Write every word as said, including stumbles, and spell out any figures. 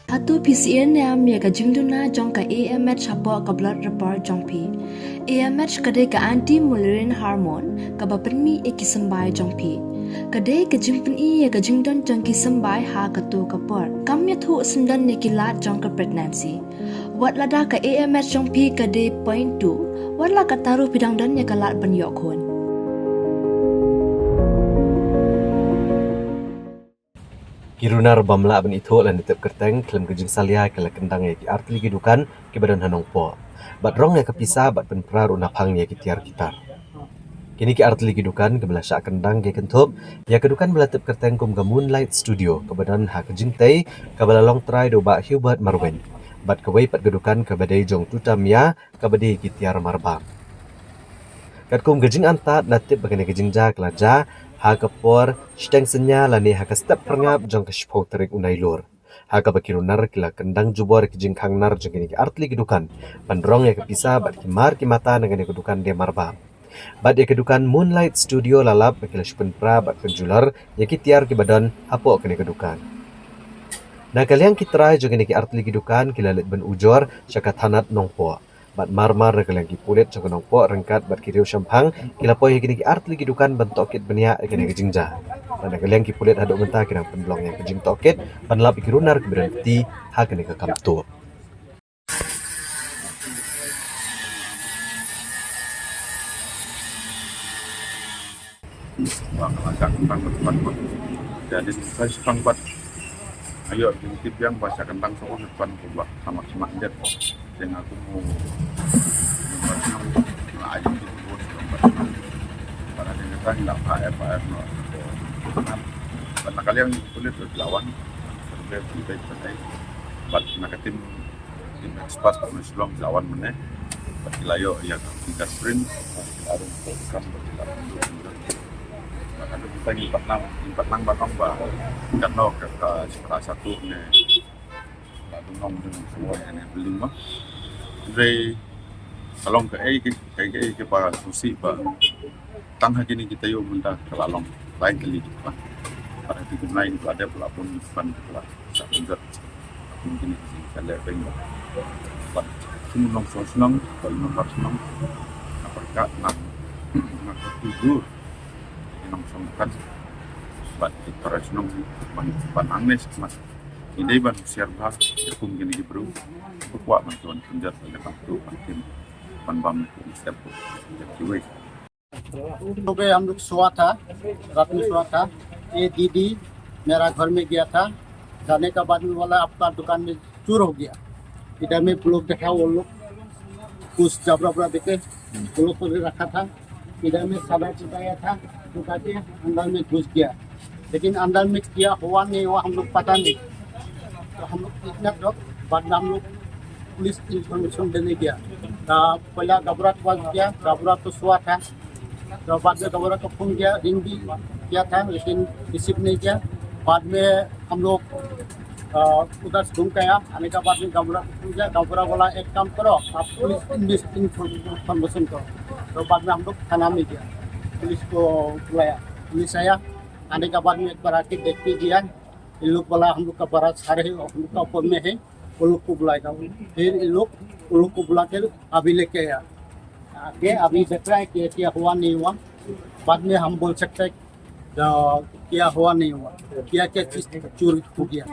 Hato phi sngewthuh ne em ïa ka jingduna jong ka A M H hapoh ka blood report jong phi? A M H ka dei ka anti-malarian hormone kaba pynmih ïa ki symbai jong phi. Ka dei ka jingpyni ïa ka jingdon jong ki symbai ha kato ka por. Kam ïathuh syndon ïa ki lad jong ka pregnancy. Wat lada ka A M H jong phi ka dei point two, wat la katta ruh phi dang don ïa ka lad ban ïoh khun. Ki runar bym lah ban ithuh lane tip kyrteng khlem ka jingsalia ki la kyndang ïa ki artylli ki dukan kiba don ha Nongpoh. Bad rong ïa ka pisa bad pynpra ruh naphang ïa ki tiar ki tar. Kine ki artylli ki dukan kiba la shah kyndang ki kynthup ïa ka dukan ba la tip kyrteng kum ka Moonlight Studio kaba don ha ka jingtei kaba la long trai da u Bah Hubert Marwein. Bad kawei pat ka dukan kaba dei jong Tuta Mia kaba dei ki tiar marbam. Katkum ka jingantad la tip ba kane ka jingjia ka la jia ha ka por shiteng synñia lane ha ka step phyrngap jong ka shiphew tarik u Nailur. Ha kaba ki runar ki la kyndang jubor ki jingkhang nar jong kine ki artylli ki dukan ban rong ïa ka pisa bad ki mar ki mata na kane ka dukan die marbam. Bad ïa ka dukan Moonlight Studio la lap ba ki la shu pynpra bad pynjulor ïa ki tiar kiba don hapoh kane ka dukan. Na ka liang ki trai jong kine ki artylli ki dukan ki la leit ban ujor sha ka thanat Nongpoh. Bad mar mar na ka liang ki pulit jong ka Nongpoh ryngkat bad ki riew shemphang ki la poi ha kine ki artylli ki dukan ban tohkit bniah ïa kane ka jingjia. Bad na ka liang ki pulit haduh mynta ki dang pynlong ïa ka jingtohkit ban lap ïa ki runar kiba don kti ha kane ka kam tuh. Ba ka la shah kyndang bad ban bad. Jadi sa shipang bad. Ayo, jingtip ïa ba shah kyndang sa un ban ku ba sama sama ndet. Jeng aku mu la ayo ki bun ban. Pada jeng kita ndak pa eh pa eh no. Ban na ka liang pulit tu lawan. Survey tu baik pakai. Bad na ka tim Tim expert kat Shillong ki la wan mynne. Bad ki la ïoh ïa ka fingerprint, bad ki la rung podcast, bad ki la rung. Bad haduh kita ngin pat nang, ngin pat nang ban ong ba katno ka, ka shipara satu ne la dum nong dum semua ïa ne building ma. Hynrei ka long kaei, kaei, kaei kaba sngewsih ba tang ha kine ki taïew mynta ka la long lain kali ba. Bad ha ki jumnai ki la dep la bun ban ka la shah pynjot. Kum kine ki ka leh beiñ ba. Bad kum nongshong shnong, bad nongbar shnong. Ka pyrkhat na, na ka tuju. Nongshong kan. Bad ki para shnong ban, ban ang ne smat. Ngi dei ban husiar bha ïa kum kine ki briew. Ba kwah ban, ban pynjot, ban pyntu, ban tim, ban bam kum step, step kiwei. सुबह हम लोग सोया था, रात में सोया था, ये दीदी मेरा घर में गया था, जाने का बाद में बोला आपका दुकान में चोर हो गया। इधर में ब्लॉक देखा, वो लोग कुछ जबरा बरा देके ब्लॉक करके रखा था। इधर में सादा चिताया था, चिता के अंदर में घुस गया, लेकिन अंदर में क्या हुआ नहीं हुआ हम लोग पता नहीं। तो हम लोग इतना डर, बाद में हम लोग पुलिस इंफॉर्मेशन देने गया। तो पहला गबरा के पास गया, गबरा तो सोया था। तो बाद में गबरा को फोन किया, रिंग भी किया था, लेकिन रिसीव नहीं किया। बाद में हम लोग, अ, उधर से घूम के आया, आने के बाद में गबरा को फोन किया, गबरा बोला, "एक काम करो, आप पुलिस इन्वेस्ट-, इन्फॉर्मेशन करो।" तो बाद में हम लोग थाना में गया, पुलिस को बुलाया, पुलिस आया, आने के बाद में एक बार आके देख के गया, इन लोग बोला, "हम लोग का बड़ा सर है, हम लोग का ऊपर में है।" वो लोग को बुलाएगा। फिर ये लोग, वो लोग को बुला के अभी लेके आया। आके अभी देख रहा है कि क्या हुआ, नहीं हुआ। बाद में हम बोल सकते हैं, अ, क्या हुआ, नहीं हुआ, क्या क्या चीज चोरी हो गया।